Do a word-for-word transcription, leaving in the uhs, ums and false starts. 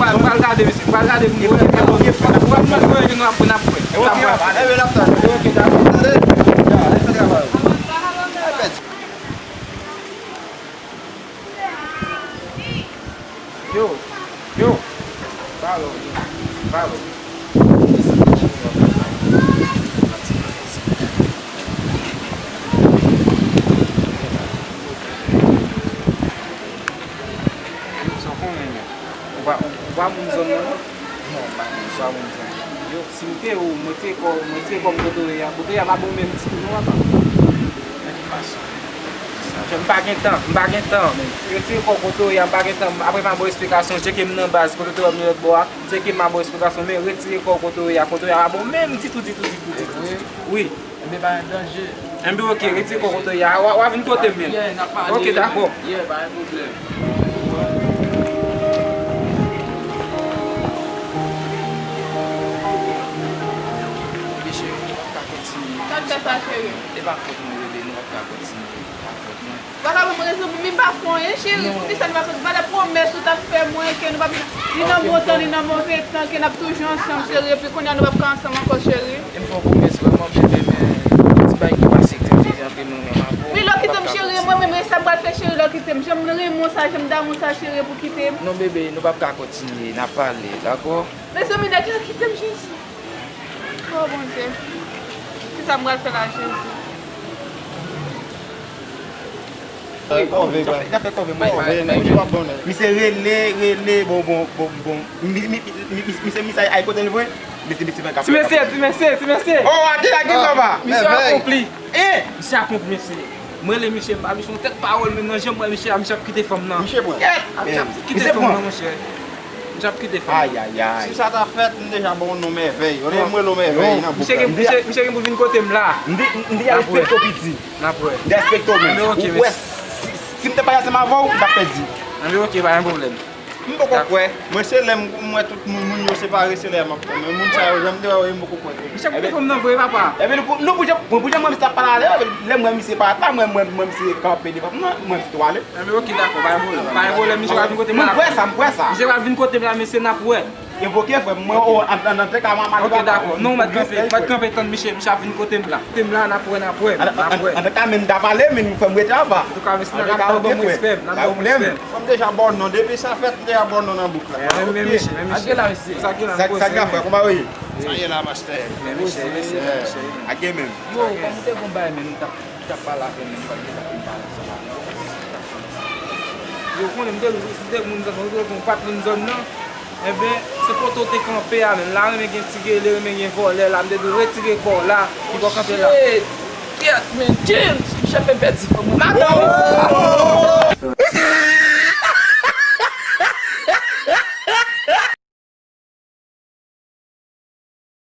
pral, m pral gade, mesye. M pral gade pou m wè. Ou ap mande mwen, nou ap, n ap wè. Sa m pral fè. Ok, dakò. Yo, yo. Pardon, pardon. Sa w konnen, men. Ou pa, ou pa moun zòn nan, non? Non, m pa moun zòn nan. Yo, si m te ou, m retire kò, m retire kò m kote w ye a. Kote w ye a pa bon menm ditou, non, papa. Nan ki fason? Di sa. M pa gen tan, m pa gen tan, men. Retire kò w kote w ye a, m pa gen tan. Apre m a ba w esplikasyon, tcheke m nan baz, kote w te wè m nan lòt bò a. Tcheke m a ba w esplikasyon, men retire kò w kote w ye a. Kote w ye a pa bon menm ditou, ditou, ditou, ditou, ditou. Wi. Enben, pa gen danje. Enben, ok, retire kò kote w ye a. W a, w a vin kote m, men. Yeah, n ap pale. Ok, dakò. Yeah, pa gen pwoblèm. Ebyen, cheri, nou p ap ka kontinye. Sa k fè sa, cheri? E pa fòt mwen, bebe, nou p ap ka kontinye. Pa fòt mwen. Ou pa ka ban m rezon pou m, m pa fè anyen, cheri. Non. Poukisa nou pa kontinye? Valè pwomès ou t ap fè mwen ke nou p ap ni nan bon tan, ni nan move tan, ke n ap toujou ansanm, cheri. Epi kounye a, nou p ap ka ansanm ankò, cheri. E m fè w pwomès Sa janm damou sa cheri pou kite m. Non bebe, nou p ap ka kontinye, n ap pale, dakò? Mezanmi, nèg la kite m, Jezi. O Bondye. Kisa m pral fè la, Jezi? Misye rele, rele, bon, bon, bon, bon. Misye, misye ay kote l vre. Misye, misye fè kap. Ti mesye, ti mesye, ti mesye. Oh, ate la gen papa. Misye akonpli. Eh, misye akonpli, mesye. Mwen rele misye, m pa vle son tèt pawòl, men nan jan m wè misye a, misye ap kite fanm nan. Misye pran. Misye ap kite fanm nan, monchè. Misye ap kite fanm nan. Ayayay. Si sa ta fèt, m deja ba w non mèvèy. Olye m rele w mèvèy nan bouk la. Misye gen, misye, misye gen pou vin kote m la. M di, m di a respekte w piti. N ap wè. M respekte w menm. Ou wè, si, si m te pale ansanm avè w, m t ap pèdi. Anben oke, pa gen pwoblèm. M poko kwè. Mwen se lè m, m wè tout moun, moun yo separe, se lè m ap kwè. Men moun sa yo, jan m te wè yo, m poko kwè. Misye ap kite fanm nan vre, papa. Epi nou, nou, pou jan, pou jan mwen misye ap pale a lè, lè m wè misye pa ta, mwen, mwen, mwen misye kanpe devan m nan, mwen misye tou ale. Anben oke, dakò, pa gen pwoblèm. Pa gen pwoblèm, misye va vin kote m la. Mwen kwè sa, m kwè sa. Misye va vin kote m la, mesye, n ap wè. Evoke frè m, mwen o an an te ka mwen mal. Oke, dakò. Non, mèt kanpe, mèt kanpe tann misye, misye ap vin kote m la. Kote m la, n ap wè, n ap wè, n ap wè. An te ka men m ta pale, men nou fè m rete anba. Antouka, mesye, n ap ba w respè, n ap ba w respè. Fò m deja ba w non, depi sa fèt, m deja ba w non nan bouk la. Men, men, mesye, men, mesye. Sa k gen la, mesye? Sa k gen la, frè? Kòman w ye? Sa ye la, mastè? Men, mesye, mesye, mesye. Ak gen menm. Yo, kòm ou te gon bagay, men nou t ap, t ap pale avè m, men nou pa t gen tan pou n pale ansanm avè m. Yo konnen m te, m te moun zòn nan, m te yon patwon zòn nan. Enben, se kote w te kanpe a menm. La renmen gen ti gele, renmen gen vòlè la. M te di w retire kò w la, ki bò kanpe la. Shit! Kèt, men James, misye fè m pèdi fanm mwen. Madan!